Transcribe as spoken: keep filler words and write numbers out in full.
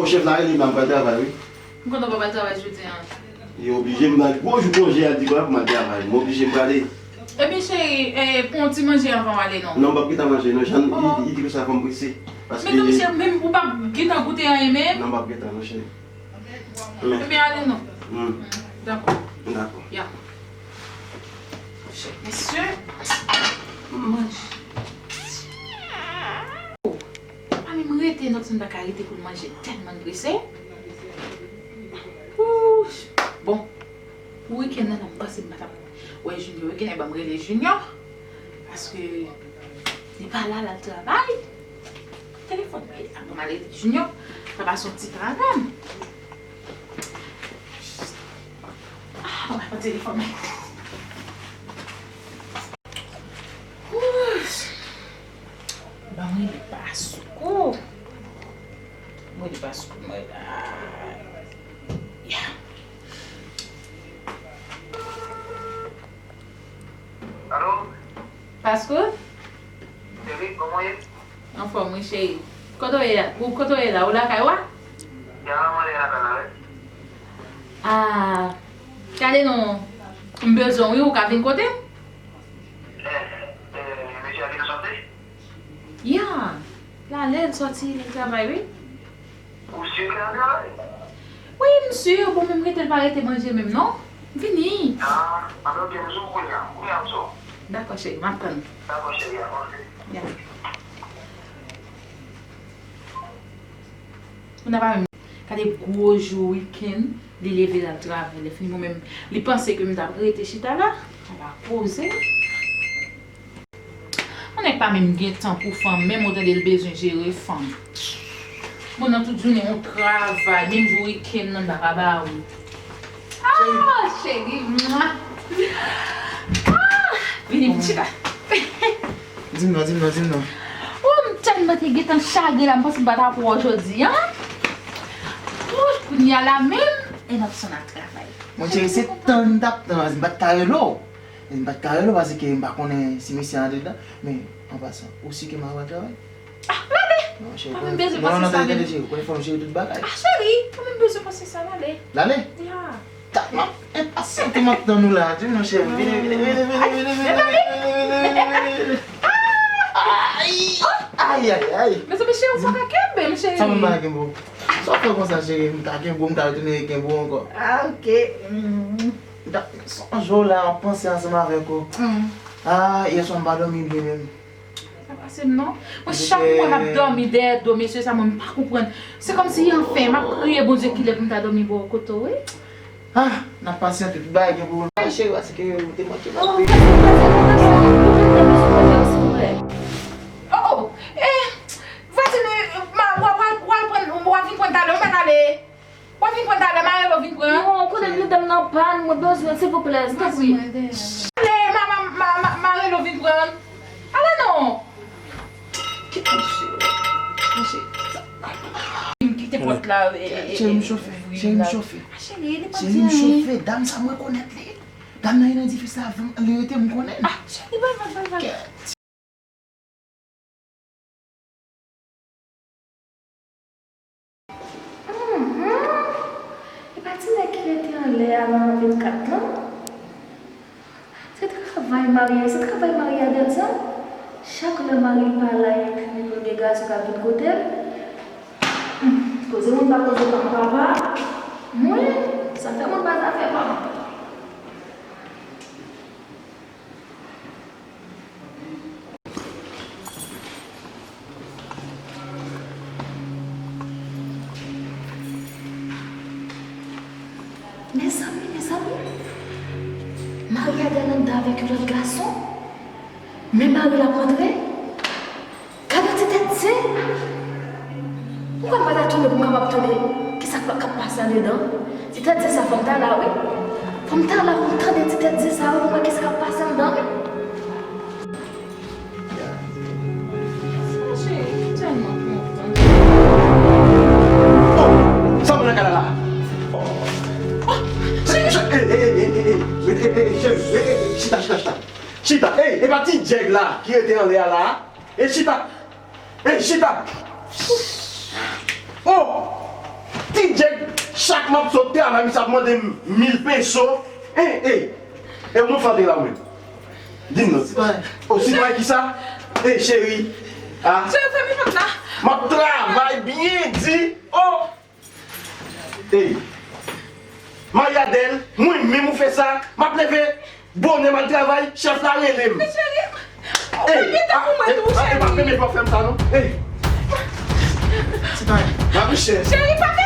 Chèf la rele m la, m pral travay, wi. M kontan w pa pral travay jodi a. Li oblije, m nan gwo jou konje a, di m pou m al travay. M oblije, m prale. Ebyen, cheri, eh, pran yon ti manje anvan w ale, non. Non, m p ap gentan manje, non. Jan li, li di konsa, fò m prese. Paske... Men non, cheri, menm ou p ap gentan goute anyen menm? Non, m p ap gentan, non, cheri. Men... Ebyen, ale, non. Hmm. Dakò. Dakò. Ya. Chèf mesye, manje. Pa menm rete, non, m pa ka rete pou l manje, tèlman l prese. Ouch. Bon, pou wikenn nan, m panse m pa t ap wè Junior. Wikenn nan, ban m rele Junior, paske li pa la, l al travay. Telefòn mwen, ban m ale rele Junior, sa pa soti pa avè m. Ah, mwen pa telefòn mwen. Ouch. Ban mwen li pa sou kou. Mwen li pa sou kou mwen la. Ya. Alo? Pasco? Cheri, kòman w ye? Anfòm, wi, cheri. Kote w ye a? Ou kote w ye la? Ou lakay ou a? Ya, mwen lakay la, wi. Ah, gade non. M bezwen w, wi, ou ka vin kote m? Eh, eh, mesye a gentan sòti? Ya, l ale, l sòti, li travay, wi. Ou si ke l al travay? Wi, m si, bon, menm rete, l pa rete manje menm, non. Vini. Ah, anben, ok, m sou kounye a. Kounye a, m sou. Dakò, cheri, m ap tann. Dakò, cheri, avanse. Ya. Moun nan pa menm. Gade gwo jou wikenn, li leve, l al travay. Lè fini, mwen menm, li panse ke m t ap rete chita la, m pa poze. Yon nèg pa menm gen tan pou fanm, menm ou tande l bezwen jere fanm. Moun nan tout jounen yon travay, menm jou wikenn nan, m pa ka ba ou. Ah, cheri, mwa. Ah, vini, vin chita. Di m non, di m non, di m non. Oh, m tèlman te gentan chagren la, m panse m pa t ap wè w jodi a. Oh, kounye a la menm, e n ap sot nan travay. Mon cheri, se tann m t ap tann, m pa t ka rele w. M pa t ka rele w paske m pa konnen si mesye a antre ladan. Men, an pasan, ou si ke m a al travay? Ah, l ale! Non, cheri, pa menm bezwen panse sa menm. Ou konnen fò m jere tout bagay. Ah, cheri, pa menm bezwen panse sa, l ale. L ale? Ya. M ap enpasyante, m ap tann ou la, tou, mon cheri. Vini, vini, vini, vini, vini, vini, vini, vini, vini, vini. Ay! Ay, ay, ay. Mezanmi, cheri, ou pa ka kenbe m, cheri. Sa mwen pa kenbe w. Sa w fè konsa, cheri? M ka kenbe w, m ka retounen kenbe w ankò. Ah, ok. Mm. M ta sonje w la, m ap panse ansanm avèk ou. Mm. Ah, yèswa m pa dòmi byen menm. Pa pase m non. Mwen, chak mwen m ap dòmi dèyè do mesye sa, mwen m pa konprann. Se kòmsi anfen, m ap priye Bondye kilè pou m ta dòmi bò kote w, wi. Ah, n ap pasyante, tout bagay gen pou... Ay, cheri, paske ou te manke m anpil. Oh, oh, eh, vwazin, eh, ma, w a, w a, w a pran, w a vin pran talè, w mèt ale. W a vin pran talè, ma rele w vin pran. Non, ou konnen blidan m nan pàn, mwen bezwen l, silvouplè, tanpri. Ale, ma, ma, ma, ma, ma rele w vin pran. Ale non. Kite misye. Misye. M kite pòt la, e, e, e, cheri, m chofe. Cheri, m chofe. Ah, cheri, li pa di anyen. Cheri, m chofe. Dam sa, m rekonèt li. Dam nan, li nan edifis la, li rete, m konnen. Ah, cheri, bay vag, bay vag. Mhm. E pa ti nèg ki rete anlè a nan vennkat lan? Se travay mari a, se travay mari a dat sa. Chak lè mari l pa la, epi pou l gen gason k ap vin kote l. Hmm, koze moun pa koze pa papa. Mwen, sa fè moun pa zafè pa m. Mezanmi, mezanmi. Mari a al anndan avèk yon lòt gason. Men mari l ap rantre. Gade ti tèt zen! Poukwa m pa ta tounen pou m kapab tande kisa k ap pase andedan? Ti tèt zen sa, fò m ta la, wi. Fò m ta la pou m tande ti tèt zen sa, wi, pou m wè kisa k ap pase anndan, wi. Sa m nan kay la la? Oh! Cheri! Cheri, chita, chita, chita. Chita, ey, e pa ti djèg la ki rete anlè a la? E chita! Ey, chita! Oh! Ti Djèk, chak m ap sot travay, misye ap mande m mil peso. Ey, ey. E ou mwen fè antre la ou menm? Di m non. Sitwayen. O sitwayen ki sa? Ey, cheri. Ah. Cheri, fèmen pòt la. M ap travay byen di. Oh. Ey. Mayadèl, mwen menm ou fè sa. M ap leve bonè m al travay, chèf la rele m. Men cheri, ou pa gen tan pou mwen tou, cheri. Ey, pa fèmen pòt fè m sa non. Ey. Sitwayen. M ap chè. Cheri, pa